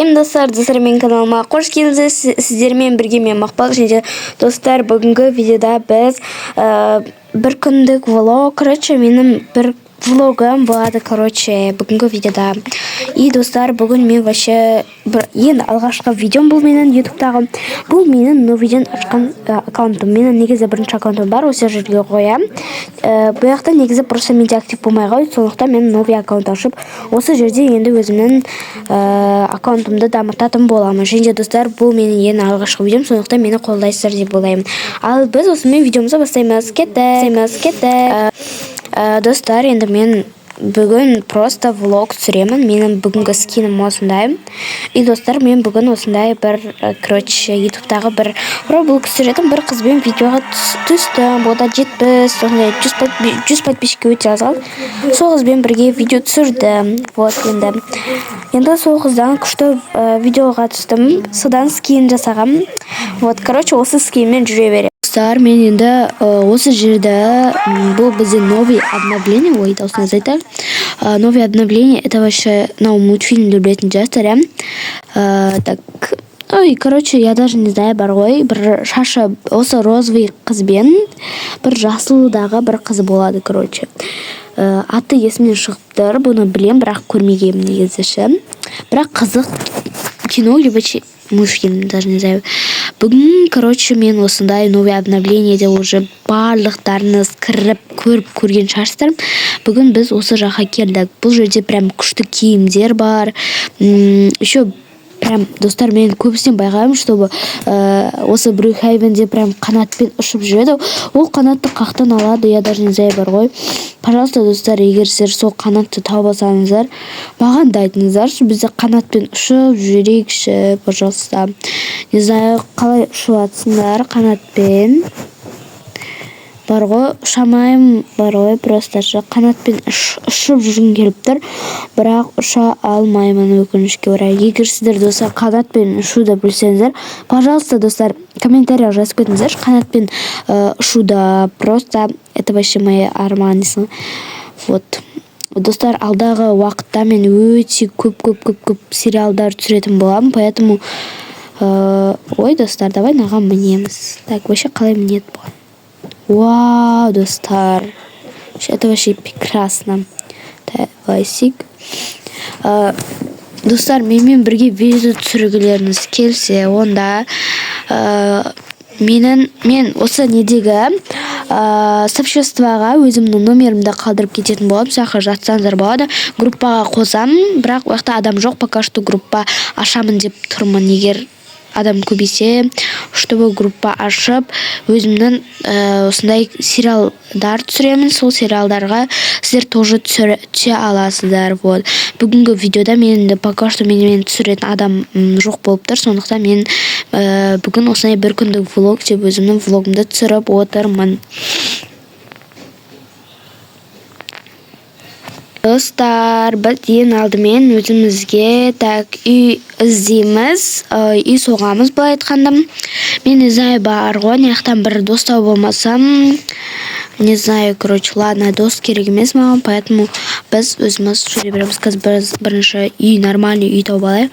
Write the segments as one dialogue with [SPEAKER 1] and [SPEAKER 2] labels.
[SPEAKER 1] Сәлем, достар! Достар, менің каналыма қош келдіңіздер! Сіздермен бірге мен, Мақпал. Және де, достар, бүгінгі видеода біз бір күндік влог, короче, менің бір влогым болады, короче, бүгінгі видеода. И, достар, бүгін мен вообще бір ең алғашқы видеом бұл менің ютубтағы. Бұл менің новыйден ашқан аккаунтым. Менің негізі бірінші аккаунтым бар, осы жерге қоямын. Бұл жақта негізі просто менде актив болмай қалды, сондықтан мен новый аккаунт ашып, осы жерде енді өзімнің аккаунтымды дамытатын боламын. Және де, достар, бұл менің ең алғашқы видеом, сондықтан мені қолдайсыздар деп ойлаймын. Ал біз осымен видеомызды бастаймыз. Кеттік, кеттік! Достар, енді мен бүгін просто влог түсіремін. Менің бүгінгі скинім осындай. И, достар, мен бүгін осындай бір короче, ютубтағы бір Roblox түсіретін бір қызбен видеоға түстім. Ода 70, сондай 100 подписчикке өте аз қалды. Сол қызбен бірге видео түсірдім. Вот, енді сол қыздан күшті видеоға түстім, содан скин жасағам. Вот, короче, осы скинмен жүре беремін. Достар, мен енді осы жерді, бұл бізде новый обновление. Ой, дауысын азайтайық. Новый обновление, это вообще мынау мультфильмді білетін шығарсыздар, иә? Так, ой, короче, я даже не знаю, бар ғой, бір шашы осы розовый қызбен бір жасылдағы бір қыз болады, короче. Аты есімнен шығып тұр, бұны білем, бірақ көрмегенмін негізі ше. Бірақ қызық кино либо мультфильм, даже не знаю. Бүгін, короче, мен осындай новый обновлениеде уже барлықтарыңыз кіріп көріп көрген шығарсыздар. Бүгін біз осы жаққа келдік. Бұл жерде прям күшті киімдер бар. Еще прям, достар, мен көбісінен байқаймын, чтобы осы Брюкхейвенде прям қанатпен ұшып жүреді. Ол қанатты қаяқтан алады, я даже не знаю, бар ғой. Пожалуйста, достар, егер сіздер сол қанатты тауып алсаңыздар, маған да айтыңыздаршы, біз де қанатпен ұшып жүрейікші, пожалуйста. Не знаю, қалай ұшып жатсыңдар қанатпен, бар ғой, ұша алмаймын бар ғой. Просто ше, қанатпен ұшып жүргім келіп тұр, бірақ ұша алмаймын, өкінішке орай. Егер сіздер, достар, қанатпен ұшуды білсеңіздер, пожалуйста, достар, комментарийға жазып кетіңіздерші. Қанатпен ұшуды просто это вообще моя арман дейсің. Вот, достар, алдағы уақытта мен өте көп, көп, көп, көп сериалдар түсіретін боламын, поэтому ой, достар, давай мынаған мінеміз. Так, вообще қалай мінеді бұған? Вау, достар, это вообще прекрасно. Давай. Достар, менімен бірге видео түсіргілеріңіз келсе, онда мен осы недегі сообществоға өзімнің номерімді қалдырып кететін боламын. Сол жаққа жазсаңыздар болады, группаға қосамын. Бірақ ол жақта адам жоқ пока что. Группа ашамын деп тұрмын, егер адам көбейсе, чтобы группа ашып, өзімнің осындай сериалдар түсіремін. Сол сериалдарға сіздер тоже түсе аласыздар. Вот, бүгінгі видеода мен енді пока что менімен түсіретін адам жоқ болып тұр, сондықтан мен бүгін осындай бір күндік влог деп өзімнің влогымды түсіріп отырмын. Достар, біз ең алдымен өзімізге, так, үй іздейміз, үй соғамыз, былай айтқанда. Мен не знаю, бар ғой, мына жақтан бір дос тауып алмасам, не знаю, короче. Ладно, дос керек емес маған, поэтому біз өзіміз жүре береміз. Қазір біз бірінші үй, нормальный үй тауып алайық.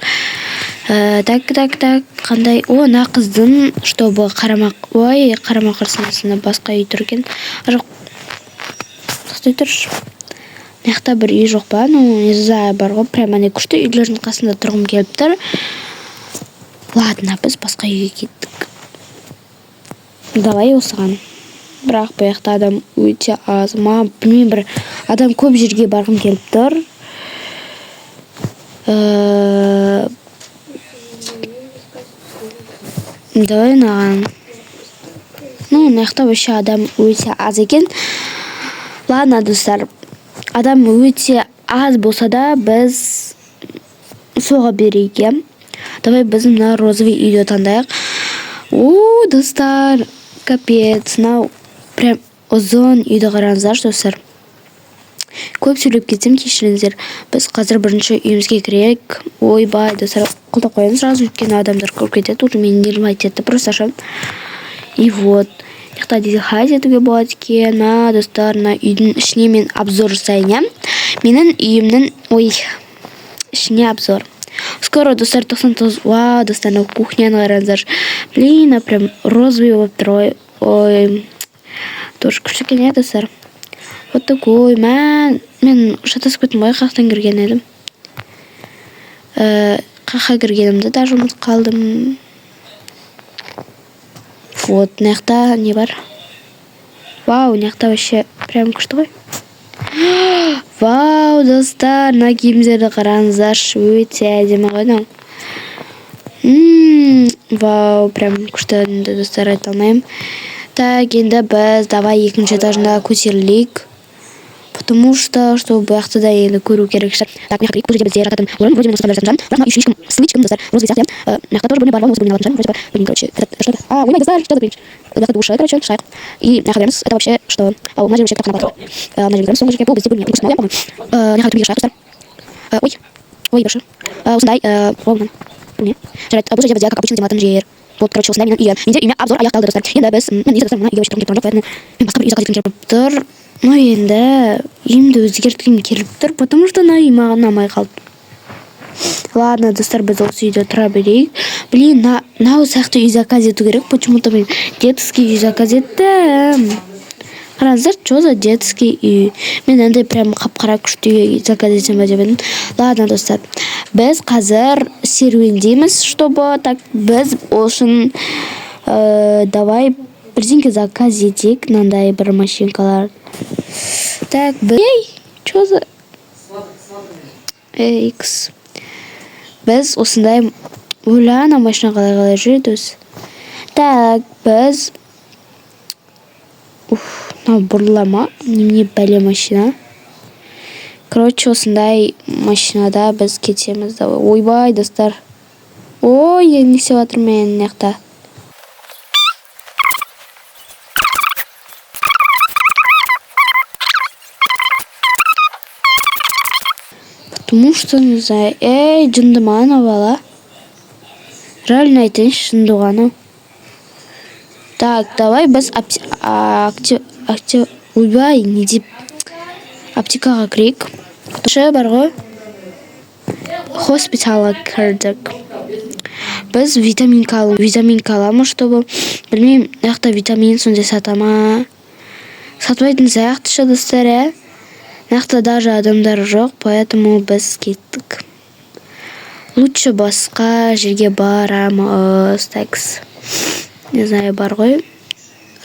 [SPEAKER 1] Так, так, так, қандай? О, мына қыздың, чтобы қарама, ой, қарама қарсысында басқа үй тұр екен. Жоқ, тоқтай тұршы, мына жақта бір үй жоқ па? Ну, не знаю, бар ғой, прям андай күшті үйлердің қасында тұрғым келіп тұр. Ладно, біз басқа үйге кеттік. Давай осыған. Бірақ бұл жақта адам өте аз. Маған, білмеймін, бір адам көп жерге барғым келіп тұр. Давай мынаған. Ну, мына жақта вообще адам өте аз екен. Ладно, достар, адам өте аз болса да, біз соға берейік, иә. Давай біз мына розовый үйді таңдайық. О, достар, капец, мынау прям ұзын үйді қараңыздаршы. Достар, көп сөйлеп кетсем, кешіріңіздер. Біз қазір бірінші үйімізге кірейік. Ойбай, достар, құлдап қоямыз сразу, өйткені адамдар көріп кетеді уже, мені нервовать етті просто ше. И вот, мына жақта дизель етуге болады екен. Мына, достар, мына үйдің ішіне мен обзор жасайын, иә. Менің үйімнің, ой, ішіне обзор. Скоро, достар, 99. Вау, достар, мынау кухняны қараңыздаршы. Блин, мына прям розовый болып тұр ғой. Ой, тоже күшті екен, иә, достар. Вот такой. Мә, мен шатасып кеттім ғой, қаяқтан кірген едім. Қаяққа кіргенімді даже ұмытып қалдым. Вот, мына жақта не бар? Вау, мына жақта вообще прям күшті ғой. Вау, достар, мына киімдерді қараңыздаршы, өте әдемі ғой мынау. Вау, прям күшті енді, достар, айта алмаймын. Так, енді біз давай екінші этажына көтерілейік. Потому что, чтобы бұл жақты да енді көру керек шығар.
[SPEAKER 2] Так, мына жаққа кірейік. Бұл жерде бізде жататын орын. Вроде мен осыған жататын шығармын. Бірақ мына үй ешкім слишком, достар, розовый сияқты, иә. Мына жақта тоже бөлме бар, осы бөлмені алатын шығармын. Вроде бы, блин, короче, это что это? А, ойбай, достар, что за кринж? Бұл жақта душа, короче, шығайық. И мына жаққа кіреміз. Это вообще что? Ау, мына жерге вообще кітапхана бар. Мына жерге кіреміз, соңғы жерге. Бұл бізде бөлме. Күшті, по-моему. Мына жаққа төбеге шығайық, достар. Ой, ой, бірші. Осындай, о, мына бөлме. Жарайды, бұл жерде бізде, как обычно, демалатын жер. Вот, короче, осындай менің үйім. Менде үйіме обзор аяқталды, достар. Енді біз, мен негізі, достар, мына үйге вообще тұрғым келіп тұрған жоқ, поэтому мен басқа бір үй заказ еткім келіп
[SPEAKER 1] Тұр. Ну, енді үйімді өзгерткім келіп тұр, потому что мына үй маған ұнамай қалды. Ладно, достар, біз осы үйде тұра берейік. Блин, мынау сияқты үй заказ ету керек. Почему-то мен детский үй заказ еттім. Қараңыздар, что за детский үй? Мен андай прям қап-қара күшті үй заказ етсем ба деп едім. Ладно, достар, біз қазір серуендейміз, чтобы так біз ол үшін давай бірдеңке заказ етейік, мынандай бір машинкалар. Так, ей, что за X? Біз осындай, өлә, ана машина қалай қалай жүреді өзі. Так, біз, уф, мынау бұрыла ма? Немене бәле машина? Короче, осындай машинада біз кетеміз. Давай. Ойбай, достар. Ой, не істеп жатырмын мен мына жақта? Потому что, не знаю. Эй, жынды ма анау бала? Реально айтайыншы, жынды ғой анау. Так, давай біз актив, ойбай, не деп, аптекаға кірейік. Шы бар ғой. Хоспиталға кірдік. Біз витаминка аламыз, чтобы, білмеймін, мына жақта витамин сондай сата ма? Сатпайтын сияқты ше, достар, иә? Мына жақта даже адамдар жоқ, поэтому біз кеттік. Лучше басқа жерге барамыз. Такс. Не знаю, бар ғой.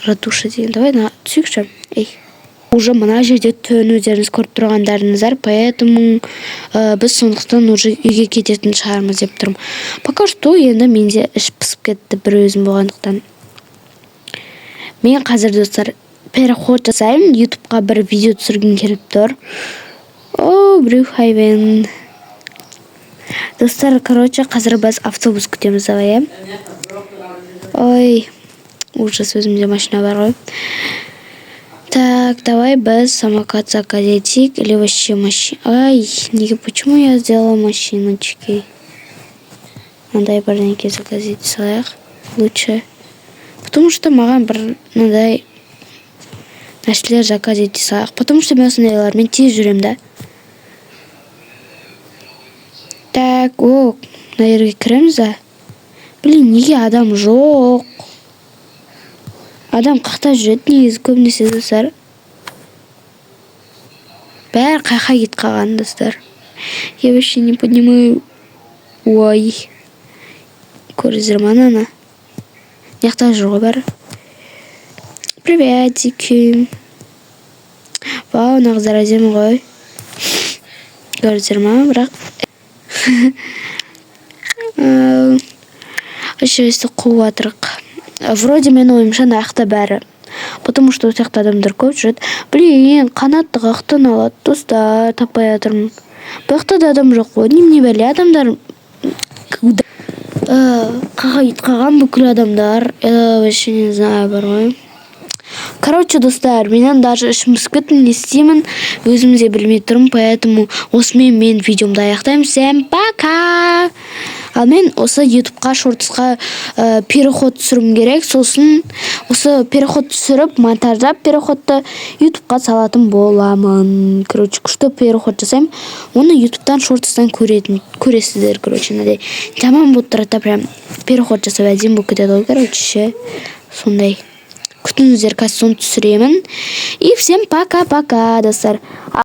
[SPEAKER 1] Ратуша деген. Давай на түсейікші. Ей. Уже мына жерде түн, өздеріңіз көріп тұрғандарыңыздар, поэтому біз сондықтан уже үйге кететін шығармыз деп тұрмын. Пока что енді менде іш пысып кетті бір өзім болғандықтан. Мен қазір, достар, переход жасаймын. Ютубқа бір видео түсіргім келіп тұр. О, Брюхайвен. Достар, короче, қазір біз автобус күтеміз, давай, иә? Ой, ужас, өзімде машина бар ғой. Так, давай біз самокат заказ етейік или вообще машина. Ай, неге, почему я сделала машиночки? Мынандай бірдеңке заказ ете салайық лучше. Потому что маған бір мынандай нәрселер заказ ете салайық. Потому что мен осындайлармен тез жүремін да. Так, о, мына жерге кіреміз да. Блин, неге адам жоқ? Адам қақта жүреді негізі көбінесе, достар? Бәрі қайқа кетіп қалған, достар? Я вообще не понимаю. Ой. Көрдіңіздер ма ананы? Мына жақта жүр ғой бәрі. Приветики. Вау, мына қыздар әдемі ғой. Көрдіңіздер ма? Бірақ вообще өйстіп қуып жатырық. Вроде менің ойымша, мына жақта бәрі. Потому что ол жақта адамдар көп жүреді. Блин, қанатты қаяқтан алады, достар, таппай жатырмын. Бұл жақта да адам жоқ қой. Немене бәле адамдар қаға кетіп қалған бүкіл адамдар. Я вообще не знаю, бар ғой. Короче, достар, менен даже ішім пысып кетті, не істеймін, өзім де білмей тұрмын, поэтому осымен мен видеомды аяқтаймын. Всем пока! Ал мен осы Ютубқа шортсқа переход түсіруім керек. Сосын осы переход түсіріп, монтаждап, переходты Ютубқа салатын боламын. Короче, күшті переход жасаймын. Оны Ютубтан, шортстан көретін көресіздер. Короче, мынандай жаман болып тұрады да, прям переход жасап әдемі болып кетеді ғой, короче, ше. Сондай, күтіңіздер, қазір соны түсіремін. И всем пока пока, достар.